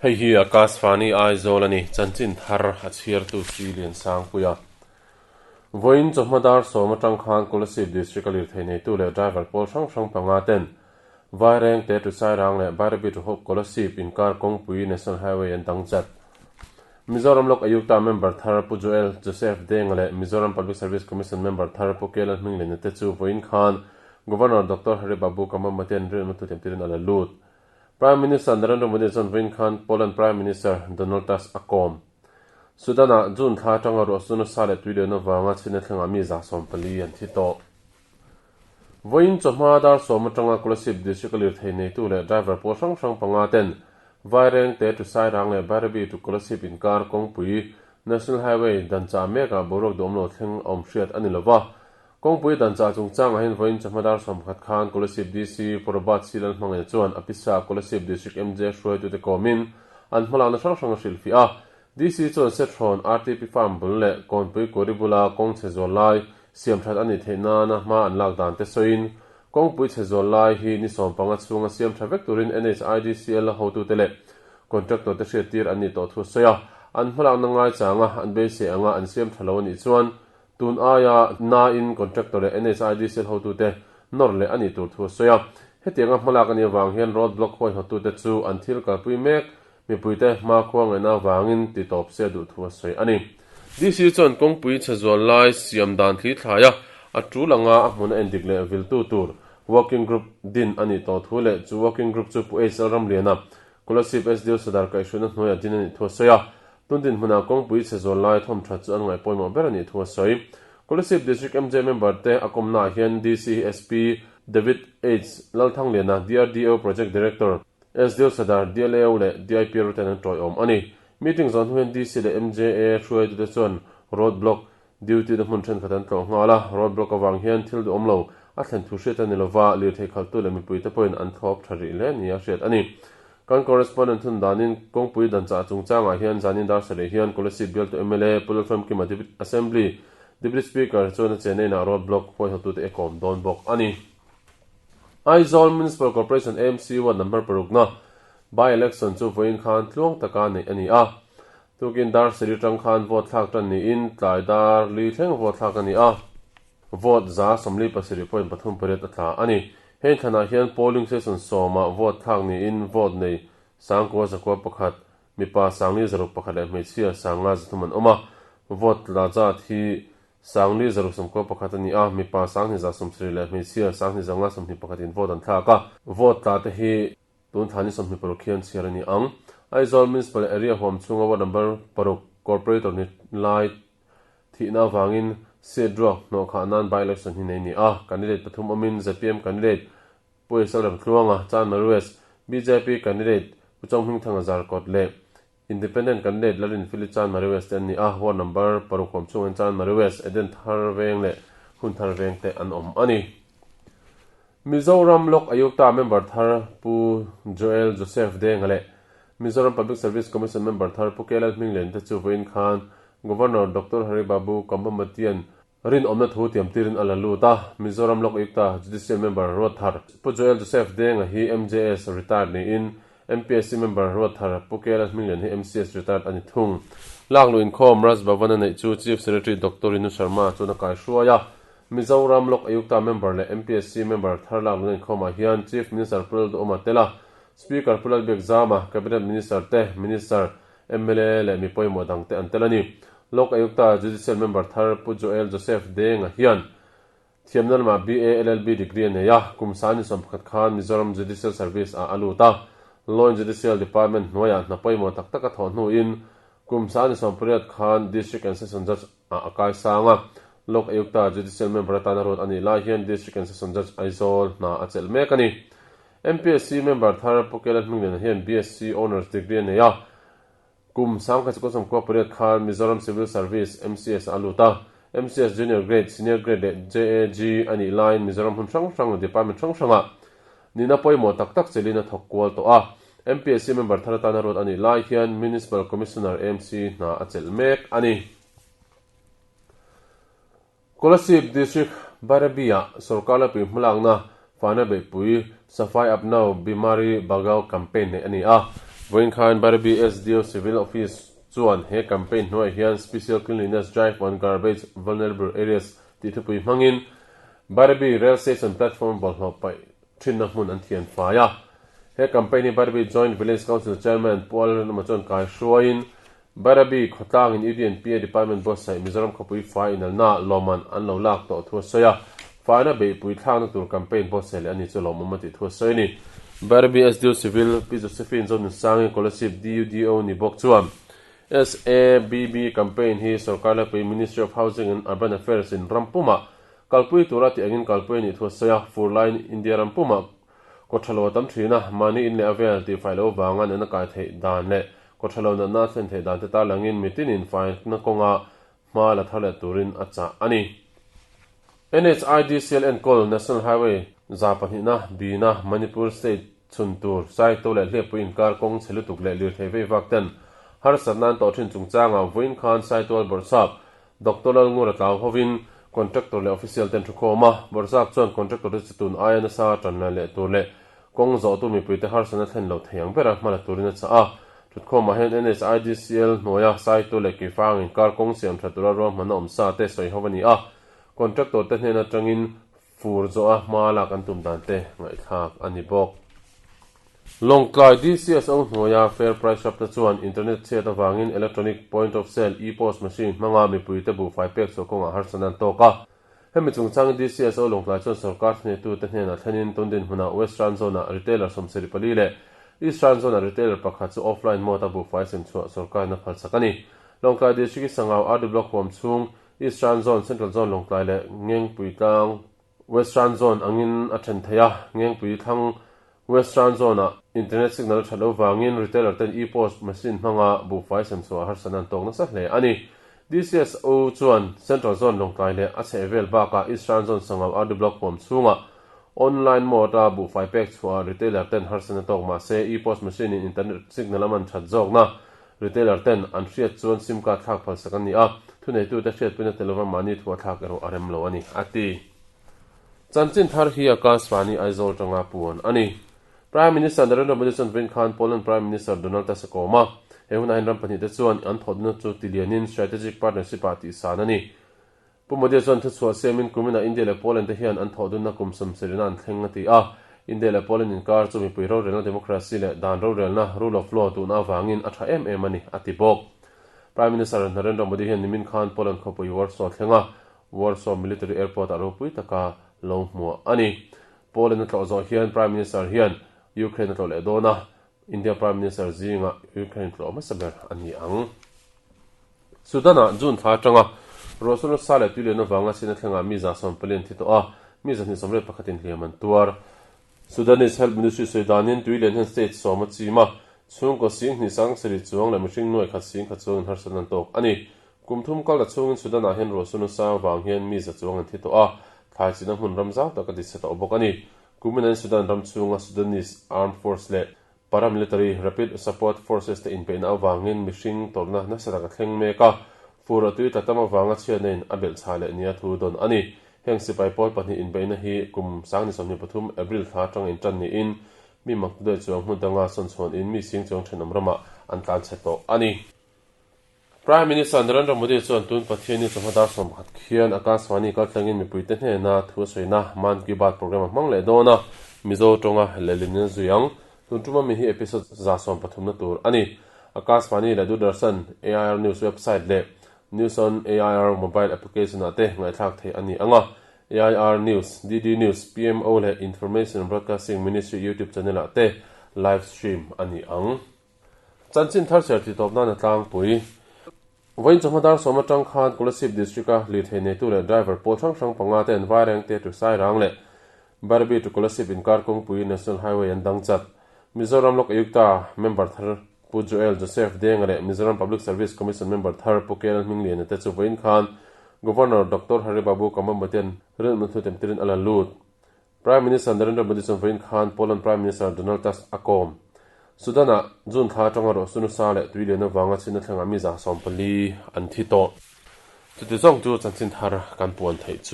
Hei hi Akashvani Aizawl a ni, chanchin thar a chhiartu si Liansangpuia. Vawiin chawhma dar sawm atang khan Kolasib District a lirthei neitu leh driver pawl hrang hrang panga ten Vaireng te to Sairang leh Bairabi to Hope Kolasib inkar kawngpui National Highway an dang chat. Mizoram Lok Ayukta member thar Pu Joel Joseph Denga leh Mizoram Public Service Commission member thar Pu Kelal Hminglena te chu vawiin khan Governor Doctor Hari Babu Kambhampati-a'n rinawmna thu tiamtirin a la lut. Prime Minister Narendra Modi chuan vawiin khan Poland Prime Minister Donald Tusk a kawm. Sudan-ah June thla atanga ruahsur nasa leh tui lian avanga chhina thlengah mi 140 an thi tawh. Vawiin chawhma dar sawm atanga Kolasib District a lirthei neitu leh driver pawl hrang hrang panga ten Vaireng te to Sairang leh Bairabi to Kolasib inkar kawngpui National Highway dan chah mekah boruak duhawm lo thleng a awm hriat a ni lova. Kawngpui dan chah chungchangah hian vawiin chawhma dar 11 khan Kolasib DC Pu Robert C Lalhmangaih chuan a pisa Kolasib District MJ hruaitute kawmin an hmalakna hrang hrang a hrilhfiah a. DC chuan Sethrawn RTP Farm bul leh Kawnpui Kuri bula kawng chhe zual lai siam that a nih theih nana hma an lak dan te sawiin kawngpui chhe zual lai hi ni 15 chhunga siam tha vek turin NHIDCL hotute leh contractor te hriattir an nih tawh thu a sawi a. An hmalakna ngaichanga an beisei anga an siam tha lo a nih chuan tun aia nain contractor leh NHIDCL hotute nawr leh a nih tur thu a sawi a. Hetianga hmalak a nih avang hian road block huaihawtute chu an thil kalpui mek Mipuite hmakhua ngaihna avangin ti tawp se duh thu a sawi a ni. DC chuan kawngpui chhe zual lai siam dan thli thlai a, a tul anga a hmun a endik leh viltu tur working group din a nih tawh thu leh chu working group chu Pu HL Ramliana, Kolasib SDO Sadar kaihhruaina hnuaiah din a nih thu a sawi a. Tun dinhmunah kawngpui chhe zual lai thawmthat chu an ngaih pawimawh ber a nih thu a sawi. Kolasib District MJ member te a kawmnaah hian DC SP David H Lalthangliana, DRDO Project Director, SDO Sadar, DLAO leh DIP ruten an tawiawm a ni. Meeting zawh hnu hian DC leh MJA hruaitute chuan road block duty na hmun thenkhat an tlawh nghal a, road block avang hian thil duhawm lo a thlen thu hriat a ni lova, lirthei khalhtu leh mipuite pawhin an thlawp tha rih hle nia hriat a ni. Kan correspondent thun danin kawngpui danchah chungchangah hian zanin dar sarih hian Kolasib bialtu mla Pu Lalfamkima Deputy Assembly Deputy Speaker chuan a chenna inah road block huaihawtute e kawm dawn bawk a ni. Aizawl Municipal Corporation, AMC, ward number parukna by-election chu vawiin khan tluang taka neih a ni a. Tukin dar seri tang khan vote thlak tan niin tlai dar li thleng vote thlak a ni a. Vote 77.38 a tla a ni. Heng thlanah hian polling station sawmah vote thlak niin vote nei 9,901, mipa 4,601 leh hmeichhia 5,300 an awm a. Vote tla zat hi 4,691 a ni a, mipa 2,170 leh hmeichhia 2,521 in vote an thlak a. Vote tla te hi tun thla ni 26 hian chhiar a ni ang. Aizawl Municipal Area huam chhunga ward number paruk Corporator ni lai thihna avangin seat ruak hnawh khah nan by-election hi nei a ni a. Candidate pathum awmin zpm candidate Pu Esau Remtluanga, Chanmari West, bjp candidate Pu Chonghmingthanga Zarkawt leh Independent candidate Lalin Philip Chan Mari West te an ni a, ward number paruk huam chhungin Chan Mari West, Eden Thar Veng leh Hun Thar Veng te an awm a ni. Mizoram Lok Ayukta member thar Pu Joel Joseph Denga leh Mizoram Public Service Commission member thar Pu KLL Hminglen te chu vawiin khan Governor Doctor Hari Babu Kambhampatian rinawmna thu tiamtirin a la lut a, Mizoram Lok Ayukta Judicial Member ruat thar Pu Joel Joseph Denga hi MJS retired niin MPSC member ruat thar Pu Kela Hminglian hi MCS retired a ni thung. Lakluh inkhawm Raj Bhavan a neih chu Chief Secretary Doctor Rinu Sharma chuan a kaihruai a, Mizoram Lok Ayukta member leh MPSC member thar lakluhna inkhawmah hian Chief Minister Pu Lalduhawma Tela, Speaker Pu Lalbiak Zama, Cabinet Minister te, Minister, mla leh mi pawimawh dangte an tel a ni. Lok Ayukta Judicial member thar Pu Joel Joseph Denga hian thiamna lamah BA LLB degree a nei a, kum sani 11 khan Mizoram Judicial Service ah a lut a, Law and Judicial Department hnuaiah hna pawimawh tak tak a thawh hnuin kum sani 18 khan District and Session Judge ah a kai sang a, Lok Ayukta Judicial member atana ruat a nih lai hian District and Session Judge Aizawl hna a chelh mek a ni. MPSC member thar Pu Kela Hmingliana hian BSc Honours degree a nei a, kum 1998 khan Mizoram Civil Service, MCS, ah a lut a, MCS Junior Grade, Senior Grade leh JAG a nih laiin Mizoram hmun hrang hrang leh department hrang hrangah nihna pawimawh tak tak chelin a thawk kual tawh a. MPSC member thar atana ruat a nih lai hian Municipal Commissioner, MC, hna a chelh mek a ni. Kolasib District Bairabi-ah sorkar laipui hmalakna Fana Beihpui Safai Apnao Bimari Bhagao campaign neih a ni a. Vawiin khan Bairabi SDO Civil Office chuan he campaign hnuaiah hian Special Cleanliness Drive on Garbage Vulnerable Areas tih thupui hmangin Bairabi Rail Station platform bawlhhlawh paih thinna hmun an thian fai a. He campaign hi Bairabi Joint Village Council Chairman Pu Alrinawma chuan kai hruaiin Bairabi khawtlangin UDNPA Department buatsaih Mizoram khawpui fai inalna lawmman an lo lak tawh thu a sawi a, faina beihpui thlakna tur campaign buatsaih leh a ni chu lawmawm a tih thu a sawi a ni. Bairabi SDO Civil Pi Josephine Zonunsangi Kolasib DUDO ni bawk chuan SABB campaign hi sorkar laipui Ministry of Housing and Urban Affairs in ram pumah kalpui tura tih angin kalpui a nih thu a sawi a, fur laiin India ram pumah Kawthalo a tam thin a, mahni in leh a vel tihfai loh vanga natna kai theih dan leh kawthalo natna a thlen theih dan te tarlangin mitinin faina kawnga hma la thar leh turin a chah a ni. NHIDCL enkawl National Highway 200na Bina Manipur State chhun tur Saito leh Hliappui inkar kawng chhe lutuk leh lirthei vei vak ten harsatna an tawh thin chungchangah vawiin khan Saitual Bawrhsap Doctor Lalngura tlau hovin contractor leh official ten thukhawm a, Bawrhsap chuan contractor te chu tun aia nasa tan la leh tur leh kawng zawhtu mipuite harsatna thlen lo thei ang bera hma la turin a chah a. Thutkhawmah hian NHIDCL hnuaia Saitu leh Keifang inkar kawng siam tha tura ruahmanna awm sa te sawi ho a ni a, contractor te hnen atangin Fur zawha hma lak an tum dan te ngaihthlak a ni bawk. Lawngtlai DCSO hnuaia Fair Price Shop te chuan internet chhiat avangin electronic point of sale, e-POS, machine hmanga mipuite buhfai pek chhuah kawngah harsatna an tawk a. Hemi chungchangin DCSO Lawngtlai chuan sorkar thuneitu te hnenah thlenin tun dinhmunah Western Zone-ah retailer 74 leh Eastern Zone-ah retailer pakhat chu offline mode-a buhfai sem chhuah sorkarin a phalsak a ni. Lawngtlai District-i Sangau RD Block huam chhung Eastern Zone, Central Zone Lawngtlai leh Ngengpui tlang Western Zone angin a then thei a, Ngengpui thlang Western Zone-ah internet signal a that loh vangin retailer ten e-post machine hmanga buhfai sem chhuah harsatna an tawk nasa hle a ni. DCSO chuan Central Zone Lawngtlai leh a chhehvel bakah Eastern Zone Sangau RD Block huam chhungah online mode-a buhfai pek chhuah retailer ten harsatna tawk mahse e-post machine in internet signal a man that zawkna Retailer ten an hriat chuan sim card thlak phalsak an ni a, thuneitute hriatpuina tel lova mahni thu a thlak erawh a rem lo a ni, a ti. Chanchin thar hi Akash Vani Aizawl tanga puan a ni. Prime Minister Narendra Modi chuan vawiin khan Poland Prime Minister Donald Tusk a kawm a, he hunah hian ram pahnihte chuan an thawhna chu tilianin strategic partnership ah tihsan a ni. Pu Modi chuan thuchhuah siamin kuminah India leh Poland te hian an thawhdunna kum sawmsarihna an thleng a ti a. India leh Poland inkar chu mipui rorelna democracy leh dan rorelna, rule of law, duhna avangin a tha em em a ni, a ti bawk. Prime Minister Narendra Modi hian nimin khan Poland khawpui Warsaw thleng a, Warsaw Military Airport-ah ropui taka lo hmuah a ni. Poland a tlawh zawh hian Prime Minister hian Ukraine a tlawh leh dawn a, India Prime Minister zingah Ukraine tlawh hmasa ber a ni ang. Sudan-ah June thla atanga ruahsur nasa leh tuilian avanga sin a thlengah mi 140 an thi tawh a, mi 281 in hliam an tuar. Sudanese Health Ministry sawi danin tuilian hian state sawm a chim a, chhungkaw sing hnih sang sarih chuang leh mihring nuai khat sing khat chuangin harsatna an tawk a ni. Kum thum kal la chhungin Sudan-ah hian ruahsur nasa avang hian mi za chuang an thi tawh a, thlai china hmun ram zau tak a ti chhe tawh bawk a ni. Kumin an Sudan ram chhunga Sudanese Armed Force leh Paramilitary Rapid Support Forces te inbeihna avangin mihring tawrhna nasa tak a thleng mek a, fur a tui tla tam avanga chhiatna in a belhchhah leh nia thu dawn a ni. Heng sipai pawl pahnih inbeihna hi kum 2023 April thla atanga intan niin mi maktudaih chuang hmun danga sawn chhawn in mi sing chuang thenawm ramah an tlan chhe tawh a ni. Prime Minister Narendra Modi chuan tun Pathianni chawhma dar 11 khian Akashvani kaltlangin mipuite hnena thu a sawina Mann Ki Baat programme a hmang leh dawn a, Mizo tawnga lehlin a zui ang. Tun tuma mi hi episode 130 na tur a ni. Akashvani leh Doordarshan, AIR News website leh News on AIR mobile application ah te ngaihthlak theih a ni ang a. AIR News, DD News, PMO leh Information Broadcasting Ministry YouTube channel ah te live stream a ni ang. Chanchin thar chher tih tawp nan a tlangpui. Vawiin chawhma dar sawm atang khan Kolasib District-a lirthei neitu leh driver pawl hrang hrang panga te an vaireng te to Sairang leh Bairabi to Kolasib inkar kawngpui National Highway an dang chat. Mizoram Lok Ayukta member thar Pu Joel Joseph Denga leh Mizoram Public Service Commission member thar Pu KL Hmingliana te chu vawiin khan Governor Doctor Hari Babu Kambhampatian rilhmun hnutemtirin a la lut. Prime Minister Narendra Modi chuan vawiin khan Poland Prime Minister Donald Tusk a kawm. Sudan-ah June thla atanga ruahsur nasa leh tui lian avanga chhinna thlengah mi 140 an thi tawh. Chuti zawng chu chanchin thar kan puan theih chu.